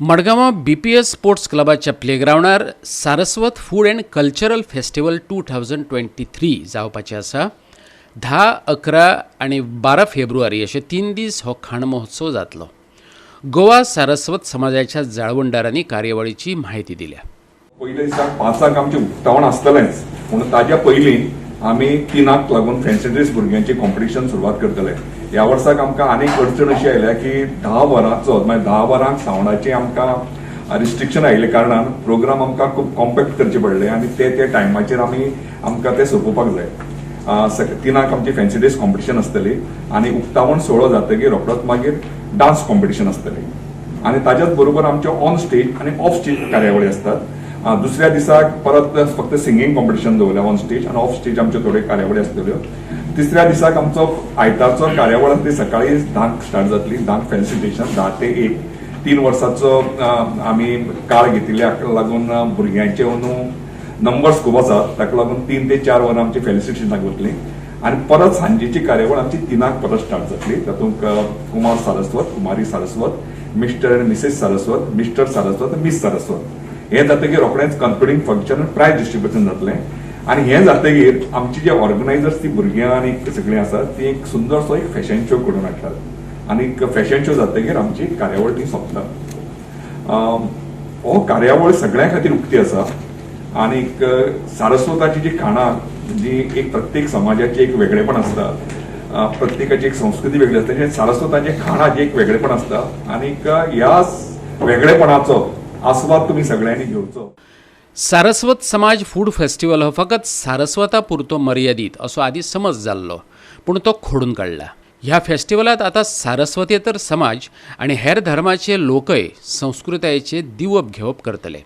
मडगांवां BPS sports क्लबाच्या प्लेग्रावंडार Saraswat Food and Cultural Festival 2023 जावपाचें आसा. 10, 11 आनी 12 फेब्रुवारी अशे 3 दीस हो खाण महोत्सव जातलो. गोवा सारस्वत समाजाच्या जाळवणदारांनी कार्यावळीची म्हायती दिल्या. पयल्या दिसाक 5 आंक आमचें उक्तावण आसतलेंच, पूण ताज्या पयलीं आमी 3 आंक लागून फॅन्सी ड्रेस भुरग्यांची कॉम्पिटिशन सुरवात करतले. ह्या वर्साक आमकां आनीक अडचण अशी आयल्या की 10 वरांचो, मागीर 10 वरांक सावंडाचें आमकां रिस्ट्रिक्शन आयिल्ल्या कारणान प्रोग्राम आमकां खूब कॉम्पॅक्ट करचे पडले आनी ते ते टायमाचेर आमी आमकां ते सोंपोवपाक जाय. 3 आंक आमची फॅन्सी ड्रेस कॉम्पिटिशन आसतली आनी उक्तावण सुवाळो जातकीर रोखडोच मागीर डान्स कॉम्पिटिशन आसतली आनी ताच्याच बरोबर आमच्यो ऑन स्टेज आनी ऑफ स्टेज कार्यावळी आसतात. दुसऱ्या दिसाक परत फक्त सिंगींग कॉम्पिटिशन दवरल्या ऑन स्टेज आनी ऑफ स्टेज आमच्यो थोड्यो कार्यावळी आसतल्यो. तिसऱ्या दिसाक आमचो आयतारचो कार्यावळ आसता ती सकाळी 10 आंक स्टार्ट जातली. 10 आंक फेलिसिटेशन, 10 ते 1. 3 वर्साचो आमी काळ घेतिल्ल्याक लागून भुरग्यांचे अंदू नंबर्स खूब आसात. ताका लागून 3 ते 4 वरां आमची फेलिसिटेशनाक वतली आनी परत सांजेची कार्यावळ आमची 3 आंक परत स्टार्ट जातली. तातूंत कुमार सारस्वत, कुमारी सारस्वत, मिस्टर आनी Mrs Saraswat, mister Saraswat, miss Saraswat. हें जातकीर रोखडेंच कन्क्लुडींग फंक्शन, प्रायज डिस्ट्रिब्युशन जातलें आनी हें जातकीर आमची जे ऑर्गनायझर्स, ती भुरग्यां आनी सगळीं आसात, ती एक सुंदरसो एक फॅशन शो करून हाडटात आनी फॅशन शो जातकीर आमची कार्यावळ ती सोंपता. हो कार्यावळ सगळ्यां खातीर उक्ती आसा आनीक सारस्वताची जी खाणां, जी एक प्रत्येक समाजाची एक वेगळेपण आसता, प्रत्येकाची एक संस्कृती वेगळी आसता, जे सारस्वताचे खाणां एक वेगळेपण आसता आनीक ह्या वेगळेपणाचो आस्वाद तुमी सगळ्यांनी घेवचो. सारस्वत समाज फूड फेस्टिवल हो फकत सारस्वता पुरतो मर्यादीत असो आदी समज जाल्लो, पूण तो खोडून काडला. ह्या फेस्टिवलात आतां सारस्वतेतर समाज आनी हेर धर्माचे लोकय संस्कृतायेचे दिवप घेवप करतले.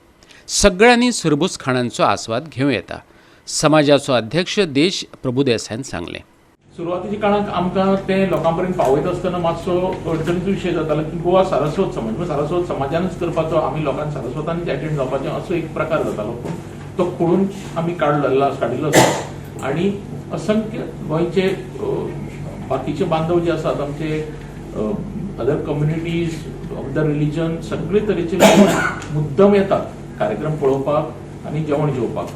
सगळ्यांनी सुरबूस खाणांचो आस्वाद घेवं येता. समाजाचो अध्यक्ष देश प्रभुदेसायान सांगलें. सुरवातीच्या काळांत आमकां तें लोकां पर्यंत पावयता आसतना मातसो अडचणीचो विशय जातालो की गोवा सारस्वत समाज, पूण सारस्वत समाजानच करपाचो, आमी लोकांक सारस्वतानच एटेंड जावपाचें, असो एक प्रकार जातालो. पूण तो खोडून आमी काडलो, काडिल्लो आसा आनी असंख्य गोंयचे बाकीचे बांधव जे आसात, आमचे other communities, other religion, सगळे तरेचे लोक मुद्दम येतात कार्यक्रम पळोवपाक आनी जेवण जेवपाक,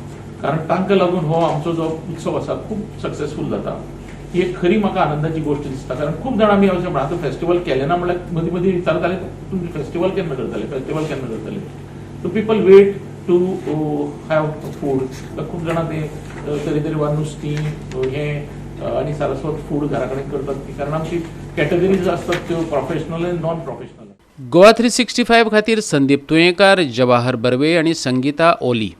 कारण तांकां लागून हो आमचो जो उत्सव आसा खूब सक्सेसफूल जाता. ही एक खरी म्हाका आनंदाची गोश्ट दिसता, कारण खूब जाणां आमी अशें म्हणा, आतां फेस्टिवल केलें ना म्हणल्यार मदीं मदीं विचारताले, तुमचें फेस्टिवल केन्ना करतले, फेस्टिवल केन्ना करतले? So people wait to have food. खूब जाणां ते तरेतरेवार नुस्तीं हें आनी सारस्वत फूड घरा कडेन करतात, कारण आमची कॅटेगरीज आसतात त्यो प्रोफेशनल आनी नॉन प्रोफेशनल. गोवा 365 खातीर संदीप तुयेंकार, जवाहर बर्वे आनी संगीता ओली.